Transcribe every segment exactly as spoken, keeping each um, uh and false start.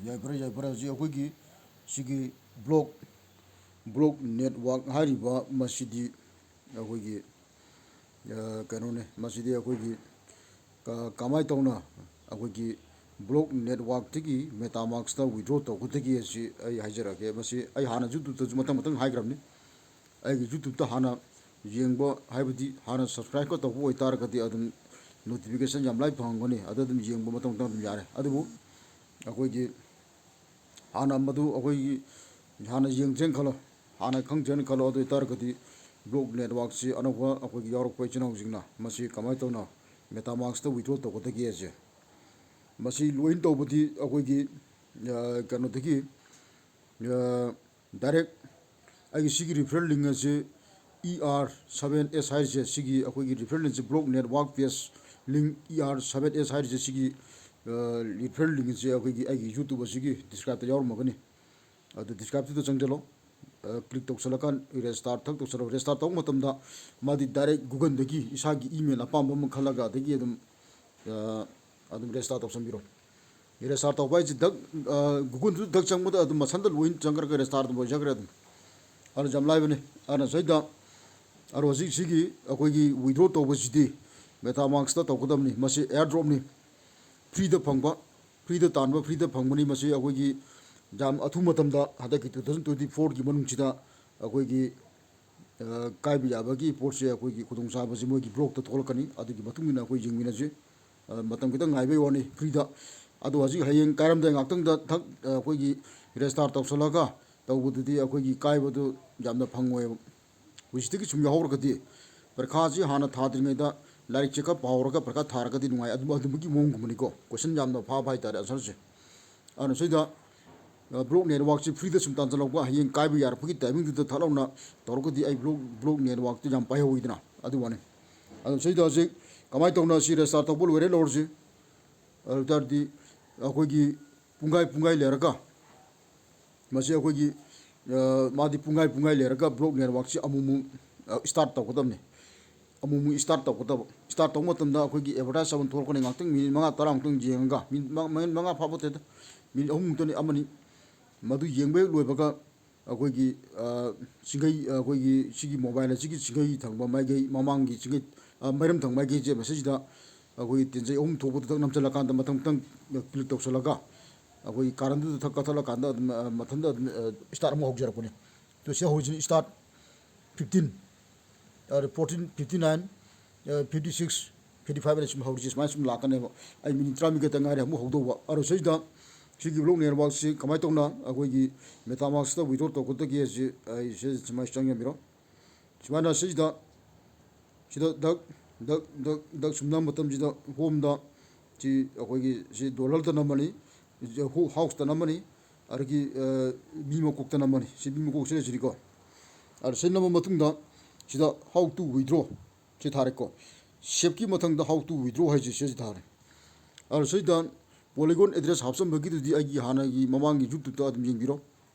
ꯌꯥꯏꯐꯔꯦ, ꯌꯥꯏꯐꯔꯦ꯫ ꯍꯧꯖꯤꯛ ꯑꯩꯈꯣꯏꯒꯤ ꯁꯤꯒꯤ ꯕ꯭ꯂꯣꯛ, ꯕ꯭ꯂꯣꯛ ꯅꯦꯠꯋꯥꯛ ꯍꯥꯏꯔꯤꯕ ꯃꯁꯤꯗꯤ ꯑꯩꯈꯣꯏꯒꯤ, ꯑ, ꯀꯩꯅꯣꯅꯦ, ꯃꯁꯤꯗꯤ ꯑꯩꯈꯣꯏꯒꯤ ꯀ-, ꯀꯃꯥꯏꯅ ꯇꯧꯅ ꯑꯩꯈꯣꯏꯒꯤ ꯕ꯭ꯂꯣꯛ ꯅꯦꯠꯋꯥꯛꯇꯒꯤ ꯃꯦꯇꯥꯃꯥꯛꯁꯇ ꯋꯤꯗ꯭ꯔꯣ ꯇꯧꯒꯗꯒꯦ ꯑꯁꯤ ꯑꯩ ꯍꯥꯏꯖꯔꯛꯑꯒꯦ꯫ ꯃꯁꯤ ꯑꯩ ꯍꯥꯟꯅ YouTubeꯇꯁꯨ ꯃꯊꯪ ꯃꯊꯪ ꯍꯥꯏꯈ꯭ꯔꯕꯅꯤ꯫ ꯑꯩꯒꯤ YouTubeꯇ ꯍꯥꯟꯅ ꯌꯦꯡꯕ, ꯍꯥꯏꯕꯗꯤ ꯍꯥꯟꯅ subscribeꯀ ꯇꯧꯕ ꯑꯣꯏꯇꯥꯔꯒꯗꯤ ꯑꯗꯨꯝ notification ꯌꯥꯝ ꯂꯥꯏ ꯐꯪꯉꯝꯒꯅꯤ꯫ ꯑꯗ ꯑꯗꯨꯝ ꯌꯦꯡꯕ ꯃꯊꯪ ꯃꯊꯪ ꯑꯗꯨꯝ ꯌꯥꯔꯦ꯫ ꯑꯗꯨꯕꯨ ꯑꯩꯈꯣꯏꯒꯤ ꯍꯥꯟꯅ ꯃꯗꯨ ꯑꯩꯈꯣꯏꯒꯤ ꯍꯥꯟꯅ ꯌꯦꯡꯖꯦꯅ ꯈꯜꯂꯣ, ꯍꯥꯟꯅ ꯈꯪꯖꯦꯅ ꯈꯜꯂꯣ꯫ ꯑꯗꯨ ꯑꯣꯏꯇꯥꯔꯒꯗꯤ ꯕ꯭ꯂꯣꯛ ꯅꯦꯠꯋꯥꯛꯁꯤ ꯑꯅꯧꯕ ꯑꯩꯈꯣꯏꯒꯤ ꯌꯥꯎꯔꯛꯄ ꯏꯆꯤꯟ ꯏꯅꯥꯎꯁꯤꯡꯅ ꯃꯁꯤ ꯀꯃꯥꯏꯅ ꯇꯧꯅ ꯃꯦꯇꯥꯃꯥꯛꯁꯇ ꯋꯤꯗ꯭ꯔꯣ ꯇꯧꯒꯗꯒꯦꯁꯦ, ꯃꯁꯤ ꯂꯣꯏꯅ ꯇꯧꯕꯗꯤ ꯑꯩꯈꯣꯏꯒꯤ, ꯑ, ꯀꯩꯅꯣꯗꯒꯤ, ꯑ, direct ꯑꯩꯒꯤ ꯁꯤꯒꯤ referral link ꯑꯁꯤ E R seven S ꯍꯥꯏꯔꯤꯁꯦ, ꯁꯤꯒꯤ ꯑꯩꯈꯣꯏꯒꯤ referral link ꯑꯁꯤ block network page link E R seven S ꯍꯥꯏꯔꯤꯁꯦ, ꯁꯤꯒꯤ, ꯑ, referral link ꯑꯁꯤ ꯑꯩꯈꯣꯏꯒꯤ ꯑꯩꯒꯤ YouTube ꯑꯁꯤꯒꯤ describeꯇ ꯌꯥꯎꯔꯝꯃꯒꯅꯤ꯫ ꯑꯗꯨ describeꯇꯨꯗ ꯆꯪꯁꯤꯜꯂꯣ꯫ ꯑ, click ꯇꯧꯁꯜꯂꯀꯥꯟ register ꯊꯛ ꯇꯧꯁꯜꯂꯣ꯫ Register ꯇꯧꯕ ꯃꯇꯝꯗ ꯃꯥꯗꯤ direct Googleꯗꯒꯤ ꯏꯁꯥꯒꯤ email ꯑꯄꯥꯝꯕ ꯑꯃ ꯈꯜꯂꯒ ꯑꯗꯒꯤ ꯑꯗꯨꯝ, ꯑ, ꯑꯗꯨꯝ register ꯇꯧꯁꯟꯕꯤꯔꯣ꯫ Register ꯇꯧꯕ ꯍꯥꯏꯁꯤ ꯗꯛ, ꯑ, Googleꯗꯨ ꯗꯛ ꯆꯪꯕꯗ ꯑꯗꯨꯝ ꯃꯊꯟꯇ ꯂꯣꯏꯅ ꯆꯪꯈ꯭ꯔꯒ register ꯑꯗꯨꯝ ꯑꯣꯏꯖꯈ꯭ꯔꯦ ꯑꯗꯨꯝ꯫ ꯑꯗꯨ ꯌꯥꯝ ꯂꯥꯏꯕꯅꯤ꯫ ꯑꯗꯨꯅ ꯁꯤꯗ, ꯑꯗꯣ ꯍꯧꯖꯤꯛ ꯁꯤꯒꯤ ꯑꯩꯈꯣꯏꯒꯤ withdraw ꯇꯧꯕꯁꯤꯗꯤ MetaMaskꯇ ꯇꯧꯒꯗꯕꯅꯤ꯫ ꯃꯁꯤ airdropꯅꯤ, freeꯗ ꯐꯪꯕ, freeꯗ ꯇꯥꯟꯕ, freeꯗ ꯐꯪꯕꯅꯤ꯫ ꯃꯁꯤ ꯑꯩꯈꯣꯏꯒꯤ ꯌꯥꯝ ꯑꯊꯨꯕ ꯃꯇꯝꯗ ꯍꯟꯗꯛꯀꯤ two thousand twenty fourꯒꯤ ꯃꯅꯨꯡꯁꯤꯗ ꯑꯩꯈꯣꯏꯒꯤ, ꯑ, ꯀꯥꯏꯕ ꯌꯥꯕꯒꯤ ꯄꯣꯠꯁꯦ ꯑꯩꯈꯣꯏꯒꯤ ꯈꯨꯗꯣꯡꯆꯥꯕꯁꯤ ꯃꯣꯏꯒꯤ blockꯇ ꯊꯣꯛꯂꯛꯀꯅꯤ꯫ ꯑꯗꯨꯒꯤ ꯃꯇꯨꯡ ꯏꯟꯅ ꯑꯩꯈꯣꯏ ꯌꯦꯡꯃꯤꯟꯅꯁꯤ꯫ ꯑ, ꯃꯇꯝ ꯈꯤꯇꯪ ꯉꯥꯏꯕꯩ ꯋꯥꯅꯤ, freeꯗ꯫ ꯑꯗꯣ ꯍꯧꯖꯤꯛ ꯍꯌꯦꯡ ꯀꯥꯏꯔꯝꯗꯥꯏ ꯉꯥꯛꯇꯪꯗ ꯊꯛ, ꯑ, ꯑꯩꯈꯣꯏꯒꯤ register ꯇꯧꯁꯜꯂꯒ ꯇꯧꯕꯗꯨꯗꯤ ꯑꯩꯈꯣꯏꯒꯤ ꯀꯥꯏꯕꯗꯨ ꯌꯥꯝꯅ ꯐꯪꯉꯣꯏꯕ꯫ ꯍꯧꯖꯤꯛꯇꯒꯤ ꯁꯨꯝ ꯌꯥꯎꯍꯧꯔꯒꯗꯤ ꯄꯔꯤꯈꯥꯁꯤ ꯍꯥꯟꯅ ꯊꯥꯗ꯭ꯔꯤꯉꯩꯗ ꯂꯥꯏꯔꯤꯛꯁꯦ ꯈꯔ ꯄꯥꯍꯧꯔꯒ ꯄꯔꯤꯈꯥ ꯊꯥꯔꯒꯗꯤ ꯅꯨꯡꯉꯥꯏ꯫ ꯑꯗꯨꯝ, ꯑꯗꯨꯝꯕꯒꯤ ꯃꯑꯣꯡꯒꯨꯝꯕꯅꯤꯀꯣ꯫ Question ꯌꯥꯝꯅ ꯐꯥꯕ ꯍꯥꯏꯇꯥꯔꯦ answerꯁꯦ꯫ ꯑꯗꯨꯅ ꯁꯤꯗ, ꯑ, block networkꯁꯤ freeꯗ ꯁꯨꯝ ꯇꯥꯟꯁꯤꯜꯍꯧꯕ, ꯍꯌꯦꯡ ꯀꯥꯏꯕ ꯌꯥꯔꯛꯄꯒꯤ timingꯗꯨꯗ ꯊꯠ ꯂꯥꯎꯅ ꯇꯧꯔꯒꯗꯤ ꯑꯩ block, block networkꯇꯨ ꯌꯥꯝ ꯄꯥꯏꯍꯧꯋꯤꯗꯅ꯫ ꯑꯗꯨ ꯋꯥꯅꯤ꯫ ꯑꯗꯨ ꯁꯤꯗ ꯍꯧꯖꯤꯛ ꯀꯃꯥꯏꯅ ꯇꯧꯅ ꯁꯤ register ꯇꯧꯕ ꯂꯣꯏꯔꯦ ꯂꯧꯔꯁꯤ꯫ ꯑꯗꯨ ꯑꯣꯏ ꯇꯥꯔꯗꯤ ꯑꯩꯈꯣꯏꯒꯤ ꯄꯨꯡꯈꯥꯏ ꯄꯨꯡꯈꯥꯏ ꯂꯩꯔꯒ ꯃꯁꯤ ꯑꯩꯈꯣꯏꯒꯤ, ꯑ, ꯃꯥꯗꯤ ꯄꯨꯡꯈꯥꯏ ꯄꯨꯡꯈꯥꯏ ꯂꯩꯔꯒ block networkꯁꯤ ꯑꯃꯨꯛꯃꯨꯛ, ꯑ, start ꯇꯧꯒꯗꯕꯅꯤ꯫ ꯑꯃꯨꯛ ꯑꯃꯨꯛ start ꯇꯧꯒꯗꯕ꯫ Start ꯇꯧꯕ ꯃꯇꯝꯗ ꯑꯩꯈꯣꯏꯒꯤ advertise ꯑꯃ ꯊꯣꯛꯂꯛꯀꯅꯤ, ꯉꯥꯛꯇꯪ ꯃꯤꯅꯤꯠ ꯃꯉꯥ ꯇꯔꯥꯃꯨꯛꯇꯪ ꯌꯦꯡꯉꯒ, ꯃꯤꯅꯤꯠ ꯃꯉꯥ, ꯃꯤꯅꯤꯠ ꯃꯉꯥ ꯐꯥꯕ ꯅꯠꯇꯦꯗ, ꯃꯤꯅꯤꯠ ꯑꯍꯨꯝꯃꯨꯛꯇꯅꯤ, ꯑꯃꯅꯤ꯫ ꯃꯗꯨ ꯌꯦꯡꯕ ꯍꯦꯛ ꯂꯣꯏꯕꯒ ꯑꯩꯈꯣꯏꯒꯤ, ꯑ, ꯆꯤꯡꯈꯩ, ꯑꯩꯈꯣꯏꯒꯤ ꯁꯤꯒꯤ mobile ꯑꯁꯤꯒꯤ ꯆꯤꯡꯈꯩ ꯊꯪꯕ ꯃꯥꯏꯀꯩ, ꯃꯃꯥꯡꯒꯤ ꯆꯤꯡꯈꯩ, ꯑ, ꯃꯥꯏꯔꯝ ꯊꯪꯕ ꯃꯥꯏꯀꯩꯁꯦ, ꯃꯁꯤꯁꯤꯗ ꯑꯩꯈꯣꯏꯒꯤ ꯇꯦꯟꯖꯩ ꯑꯍꯨꯝ ꯊꯣꯛꯄꯗꯨ ꯊꯛ ꯅꯝꯁꯤꯜꯂꯀꯥꯟꯗ ꯃꯊꯪ ꯃꯊꯪ click ꯇꯧꯁꯜꯂꯒ ꯑꯩꯈꯣꯏꯒꯤ currentꯗꯨꯗ ꯊꯛ ꯀꯛꯊꯠꯂꯀꯥꯟꯗ ꯑꯗꯨꯝ, ꯑ, ꯃꯊꯟꯇ ꯑꯗꯨꯝ, ꯑ, start ꯑꯃꯨꯛ ꯍꯧꯖꯔꯛꯄꯅꯤ꯫ ꯑꯗꯣ ꯁꯤ ꯍꯧꯔꯤꯁꯤꯅ start fifteen, ꯑ, fourteen fifty nine, ꯑ, fifty six, fifty five ꯑꯅ ꯁꯨꯝ ꯍꯧꯔꯤꯁꯦ ꯁꯨꯃꯥꯏꯅ ꯁꯨꯝ ꯂꯥꯛꯀꯅꯦꯕ꯫ ꯑꯩ ꯃꯤꯅꯤꯠ ꯇꯔꯥꯃꯔꯤ ꯈꯛꯇ ꯉꯥꯏꯔꯦ ꯑꯃꯨꯛ ꯍꯧꯗꯧꯕ꯫ ꯑꯗꯣ ꯁꯤꯗ ꯁꯤꯒꯤ block networkꯁꯤ ꯀꯃꯥꯏꯅ ꯇꯧꯅ ꯑꯩꯈꯣꯏꯒꯤ MetaMaskꯇ withdraw ꯇꯧꯒꯗꯒꯦ ꯍꯥꯏꯁꯤ ꯑꯩ ꯁꯤꯗ ꯁꯨꯃꯥꯏꯅ ꯆꯪꯖꯟꯕꯤꯔꯣ꯫ ꯁꯨꯃꯥꯏꯅ ꯁꯤꯁꯤꯗ, ꯁꯤꯗ ꯗꯛ, ꯗꯛ, ꯗꯛ, ꯗꯛ ꯁꯨꯝ ꯅꯝꯕ ꯃꯇꯝꯁꯤꯗ homeꯗ ꯁꯤ ꯑꯩꯈꯣꯏꯒꯤ ꯁꯤ dollarꯗ ꯅꯝꯃꯅꯤ, ꯍꯣ-, houseꯇ ꯅꯝꯃꯅꯤ, ꯑꯗꯒꯤ, ꯑ, ꯃꯤ ꯃꯀꯣꯛꯇ ꯅꯝꯃꯅꯤ꯫ ꯁꯤ ꯃꯤ ꯃꯀꯣꯛꯁꯤ ꯂꯩꯁꯤꯅꯤꯀꯣ꯫ ꯑꯗ ꯁꯤ ꯅꯝꯕ ꯃꯇꯨꯡꯗ ꯁꯤꯗ how to withdraw ꯁꯤ ꯊꯥꯔꯦꯀꯣ꯫ Safeꯀꯤ ꯃꯊꯪꯗ how to withdraw ꯍꯥꯏꯁꯦ ꯁꯤꯁꯤ ꯊꯥꯔꯦ꯫ ꯑꯗ ꯁꯤꯗ Polygon address ꯍꯥꯞꯆꯟꯕꯒꯤꯗꯨꯗꯤ ꯑꯩꯒꯤ ꯍꯥꯟꯅꯒꯤ ꯃꯃꯥꯡꯒꯤ YouTubeꯇ ꯑꯗꯨꯝ ꯌꯦꯡꯕꯤꯔꯣ꯫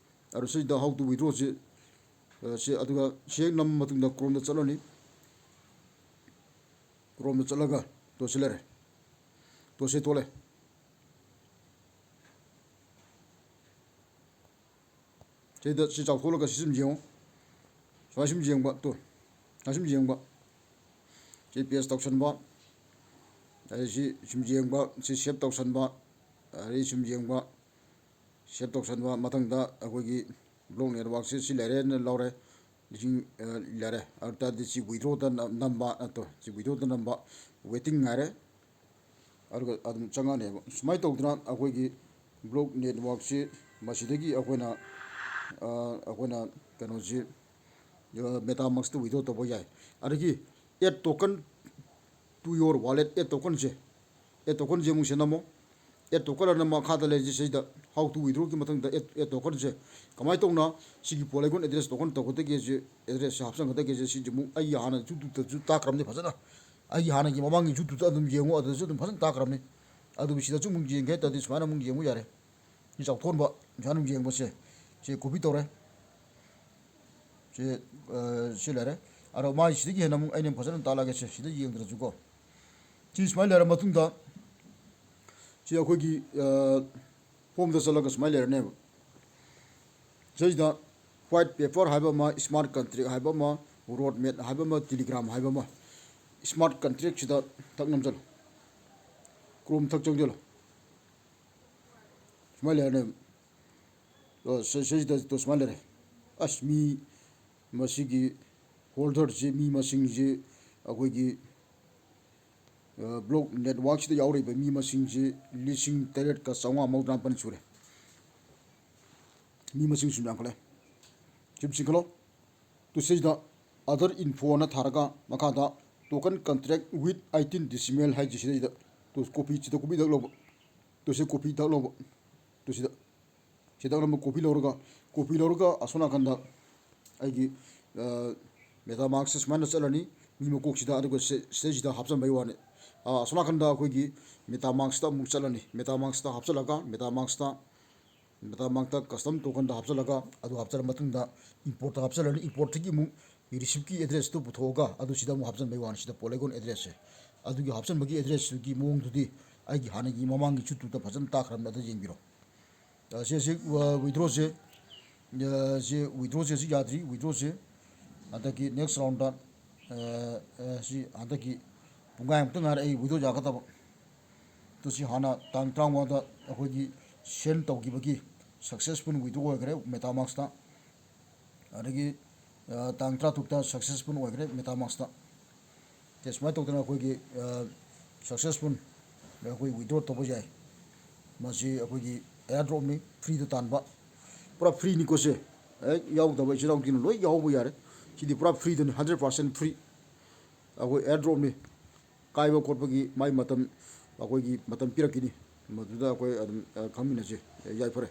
ꯑꯗꯣ ꯁꯤꯗ how to withdrawꯁꯤ, ꯑ, ꯁꯤ, ꯑꯗꯨꯒ ꯁꯤ ꯍꯦꯛ ꯅꯝꯕ ꯃꯇꯨꯡꯗ Chromeꯗ ꯆꯠꯂꯅꯤ꯫ Chromeꯗ ꯆꯠꯂꯒ ꯇꯣ ꯁꯤ ꯂꯩꯔꯦ꯫ ꯇꯣ ꯁꯤ ꯊꯣꯛꯂꯦ꯫ ꯁꯤꯗ ꯁꯤ ꯆꯥꯎꯊꯣꯛꯂꯒ ꯁꯤ ꯁꯨꯝ ꯌꯦꯡꯉꯣ꯫ ꯁꯨꯃꯥꯏ ꯁꯨꯝ ꯌꯦꯡꯕ, ꯇꯣ꯫ ꯁꯨꯃꯥꯏ ꯁꯨꯝ ꯌꯦꯡꯕ꯫ ꯁꯤ paste ꯇꯧꯁꯟꯕ꯫ ꯑꯗꯩ ꯁꯤ ꯁꯨꯝ ꯌꯦꯡꯕ, ꯁꯤ save ꯇꯧꯁꯟꯕ꯫ ꯑꯗꯩ ꯁꯨꯝ ꯌꯦꯡꯕ꯫ Save ꯇꯧꯁꯟꯕ꯫ ꯃꯊꯪꯗ ꯑꯩꯈꯣꯏꯒꯤ block networkꯁꯦ ꯁꯤ ꯂꯩꯔꯦꯅ ꯂꯧꯔꯦ꯫ ꯂꯤꯁꯤꯡ, ꯑ, ꯂꯩꯔꯦ꯫ ꯑꯗꯨ ꯇꯥꯔꯗꯤ ꯁꯤ withdrawꯗ ꯅ-, ꯅꯝꯕ, ꯅꯠꯇꯣ, ꯁꯤ withdrawꯗ ꯅꯝꯕ, waiting ꯉꯥꯏꯔꯦ꯫ ꯑꯗꯨꯒ ꯑꯗꯨꯝ ꯆꯪꯉꯛꯑꯅꯦꯕ꯫ ꯁꯨꯃꯥꯏꯅ ꯇꯧꯗꯅ ꯑꯩꯈꯣꯏꯒꯤ block networkꯁꯤ ꯃꯁꯤꯗꯒꯤ ꯑꯩꯈꯣꯏꯅ, ꯑ, ꯑꯩꯈꯣꯏꯅ ꯀꯩꯅꯣꯁꯤ, ꯑ, MetaMaskꯇ withdraw ꯇꯧꯕ ꯌꯥꯏ꯫ ꯑꯗꯒꯤ add token to your wallet, add tokenꯁꯦ, add tokenꯁꯦ ꯑꯃꯨꯛ ꯁꯤ ꯅꯝꯃꯣ꯫ Add token ꯑꯅ ꯃꯈꯥꯗ ꯂꯩꯔꯤꯁꯦ ꯁꯤꯗ how to withdrawꯒꯤ ꯃꯊꯪꯗ add, add tokenꯁꯦ ꯀꯃꯥꯏꯅ ꯇꯧꯅ ꯁꯤꯒꯤ Polygon address token ꯇꯧꯒꯗꯒꯦꯁꯦ, addressꯁꯦ ꯍꯥꯞꯆꯟꯒꯗꯒꯦꯁꯦ ꯁꯤꯁꯦ ꯑꯃꯨꯛ ꯑꯩꯒꯤ ꯍꯥꯟꯅ YouTubeꯇꯁꯨ ꯇꯥꯛꯈ꯭ꯔꯕꯅꯤ ꯐꯖꯅ꯫ ꯑꯩꯒꯤ ꯍꯥꯟꯅꯒꯤ ꯃꯃꯥꯡꯒꯤ YouTubeꯇ ꯑꯗꯨꯝ ꯌꯦꯡꯉꯣ, ꯑꯗꯨꯗꯁꯨ ꯑꯗꯨꯝ ꯐꯖꯅ ꯇꯥꯛꯈ꯭ꯔꯕꯅꯤ꯫ ꯑꯗꯨꯕꯨ ꯁꯤꯗꯁꯨ ꯑꯃꯨꯛ ꯌꯦꯡꯒꯦ ꯍꯥꯏ ꯇꯥꯔꯗꯤ ꯁꯨꯃꯥꯏꯅ ꯑꯃꯨꯛ ꯌꯦꯡꯕ ꯌꯥꯔꯦ꯫ ꯁꯤ ꯆꯥꯎꯊꯣꯛꯍꯟꯕ, ꯁꯨꯃꯥꯏꯅ ꯑꯃꯨꯛ ꯌꯦꯡꯕꯁꯦ꯫ ꯁꯤ copy ꯇꯧꯔꯦ꯫ ꯁꯤ, ꯑ, ꯁꯤ ꯂꯩꯔꯦ꯫ ꯑꯗꯣ ꯃꯥꯏꯁꯤꯗꯒꯤ ꯍꯦꯟꯅ ꯑꯃꯨꯛ ꯑꯩꯅ ꯐꯖꯅ ꯇꯥꯛꯂꯛꯑꯒꯦꯁꯦ, ꯁꯤꯗ ꯌꯦꯡꯗ꯭ꯔꯁꯨꯀꯣ꯫ ꯁꯤ ꯁꯨꯃꯥꯏꯅ ꯂꯩꯔ ꯃꯇꯨꯡꯗ ꯁꯤ ꯑꯩꯈꯣꯏꯒꯤ, ꯑ, ꯍꯣꯝꯗ ꯆꯠꯂꯒ ꯁꯨꯃꯥꯏꯅ ꯂꯩꯔꯅꯦꯕ꯫ ꯁꯤꯗꯩꯁꯤꯗ white paper ꯍꯥꯏꯕ ꯑꯃ, smart contract ꯍꯥꯏꯕ ꯑꯃ, road map ꯍꯥꯏꯕ ꯑꯃ, Telegram ꯍꯥꯏꯕ ꯑꯃ, smart contract ꯁꯤꯗ ꯊꯛ ꯅꯝꯁꯤꯜꯂꯣ꯫ Chrome ꯊꯛ ꯆꯪꯁꯤꯜꯂꯣ꯫ ꯁꯨꯃꯥꯏꯅ ꯂꯩꯔꯅꯦꯕ꯫ ꯑ, ꯁꯤ-, ꯁꯤꯁꯤꯗ ꯇꯣ ꯁꯨꯃꯥꯏꯅ ꯂꯩꯔꯦ꯫ ꯑꯁ, ꯃꯤ ꯃꯁꯤꯒꯤ holder ꯁꯤ, ꯃꯤ ꯃꯁꯤꯡꯁꯤ ꯑꯩꯈꯣꯏꯒꯤ, ꯑ, block network ꯁꯤꯗ ꯌꯥꯎꯔꯤꯕ ꯃꯤ ꯃꯁꯤꯡꯁꯤ ꯂꯤꯁꯤꯡ ꯇꯔꯦꯠꯀ ꯆꯥꯝꯃꯉꯥ ꯃꯧꯗ꯭ꯔꯥ ꯃꯥꯄꯟ ꯁꯨꯔꯦ꯫ ꯃꯤ ꯃꯁꯤꯡ ꯁꯨꯝ ꯌꯥꯝꯈꯠꯂꯦ꯫ ꯁꯨꯝ ꯆꯤꯡꯈꯠꯂꯣ꯫ ꯇꯨ ꯁꯤꯗꯩꯁꯤꯗ other info ꯅ ꯊꯥꯔꯒ ꯃꯈꯥꯗ token contract with eighteen decimal ꯍꯥꯏꯁꯤ ꯁꯤꯗꯩꯗ ꯇꯨ copy, ꯁꯤꯗ copy ꯊꯛ ꯂꯧꯕ꯫ ꯇꯨ ꯁꯤ copy ꯊꯛ ꯂꯧꯕ꯫ ꯇꯨ ꯁꯤꯗ, ꯁꯤꯗ ꯑꯃꯨꯛ copy ꯂꯧꯔꯒ, copy ꯂꯧꯔꯒ ꯑꯁꯣꯝ ꯅꯥꯀꯟꯗ ꯑꯩꯒꯤ, ꯑ, MetaMask ꯁꯨꯃꯥꯏꯅ ꯆꯠꯂꯅꯤ꯫ ꯃꯤ ꯃꯀꯣꯛꯁꯤꯗ, ꯑꯗꯨꯒ ꯁꯤ-, ꯁꯤꯗꯩꯁꯤꯗ ꯍꯥꯞꯆꯤꯟꯕꯒꯤ ꯋꯥꯅꯤ꯫ ꯑ, ꯑꯁꯣꯝ ꯅꯥꯀꯟꯗ ꯑꯩꯈꯣꯏꯒꯤ MetaMask ꯇ ꯑꯃꯨꯛ ꯆꯠꯂꯅꯤ꯫ MetaMask ꯇ ꯍꯥꯞꯆꯤꯜꯂꯒ, MetaMask ꯇ MetaMask ꯇ custom token ꯗ ꯍꯥꯞꯆꯤꯜꯂꯒ, ꯑꯗꯨ ꯍꯥꯞꯆꯤꯜꯂ ꯃꯇꯨꯡꯗ import ꯇ ꯍꯥꯞꯆꯤꯜꯂꯅꯤ꯫ Import ꯇꯒꯤ ꯑꯃꯨꯛ receipt ꯀꯤ address ꯇꯨ ꯄꯨꯊꯣꯛꯑꯒ, ꯑꯗꯨ ꯁꯤꯗ ꯑꯃꯨꯛ ꯍꯥꯞꯆꯤꯟꯕꯒꯤ ꯋꯥꯅꯤ꯫ ꯁꯤꯗ Polygon address ꯁꯦ, ꯑꯗꯨꯒꯤ ꯍꯥꯞꯆꯤꯟꯕꯒꯤ address ꯇꯨꯒꯤ ꯃꯑꯣꯡꯗꯨꯗꯤ ꯑꯩꯒꯤ ꯍꯥꯟꯅꯒꯤ ꯃꯃꯥꯡꯒꯤ YouTube ꯇ ꯐꯖꯅ ꯇꯥꯛꯈ꯭ꯔꯕꯅꯤ, ꯑꯗꯨ ꯌꯦꯡꯕꯤꯔꯣ꯫ ꯑ, ꯁꯤ, ꯁꯤ, ꯑ, withdraw ꯁꯦ, ꯑ, ꯁꯤ withdraw ꯁꯦ ꯍꯧꯖꯤꯛ ꯌꯥꯗ꯭ꯔꯤ꯫ Withdraw ꯁꯦ ꯍꯟꯗꯛꯀꯤ next round ꯗ, ꯑ, ꯑ, ꯁꯤ ꯍꯟꯗꯛꯀꯤ ꯄꯨꯡꯈꯥꯏꯃꯨꯛꯇ ꯉꯥꯏꯔꯦ ꯑꯩ withdraw ꯌꯥꯒꯗꯕ꯫ ꯑꯗꯨ ꯁꯤ ꯍꯥꯟꯅ ꯇꯥꯡ ꯇꯔꯥꯃꯉꯥꯗ ꯑꯩꯈꯣꯏꯒꯤ send ꯇꯧꯈꯤꯕꯒꯤ successful withdraw ꯑꯣꯏꯈ꯭ꯔꯦ MetaMask ꯇ꯫ ꯑꯗꯒꯤ, ꯑ, ꯇꯥꯡ ꯇꯔꯥꯇꯔꯨꯛꯇ successful ꯑꯣꯏꯈ꯭ꯔꯦ MetaMask ꯇ꯫ ꯁꯦ, ꯁꯨꯃꯥꯏꯅ ꯇꯧꯗꯅ ꯑꯩꯈꯣꯏꯒꯤ, ꯑ, successful ꯑꯩꯈꯣꯏ withdraw ꯇꯧꯕ ꯌꯥꯏ꯫ ꯃꯁꯤ ꯑꯩꯈꯣꯏꯒꯤ airdrop ꯅꯤ, free ꯗ ꯇꯥꯟꯕ꯫ ꯄꯨꯔꯥ free ꯅꯤꯀꯣ ꯁꯦ꯫ ꯍꯦꯛ ꯌꯥꯎꯗꯕ ꯏꯆꯤꯜ ꯏꯅꯥꯎꯁꯤꯡꯅ ꯂꯣꯏ ꯌꯥꯎꯕ ꯌꯥꯔꯦ꯫ ꯁꯤꯗꯤ ꯄꯨꯔꯥ free ꯗꯅꯤ, hundred percent free꯫ ꯑꯩꯈꯣꯏ airdrop ꯅꯤ꯫ ꯀꯥꯏꯕ ꯈꯣꯠꯄꯒꯤ ꯃꯥꯏ ꯃꯇꯝ, ꯑꯩꯈꯣꯏꯒꯤ ꯃꯇꯝ ꯄꯤꯔꯛꯈꯤꯅꯤ꯫ ꯃꯗꯨꯗ ꯑꯩꯈꯣꯏ ꯑꯗꯨꯝ, ꯑ, ꯈꯪꯃꯤꯟꯅꯁꯤ꯫ ꯌꯥꯏꯐꯔꯦ꯫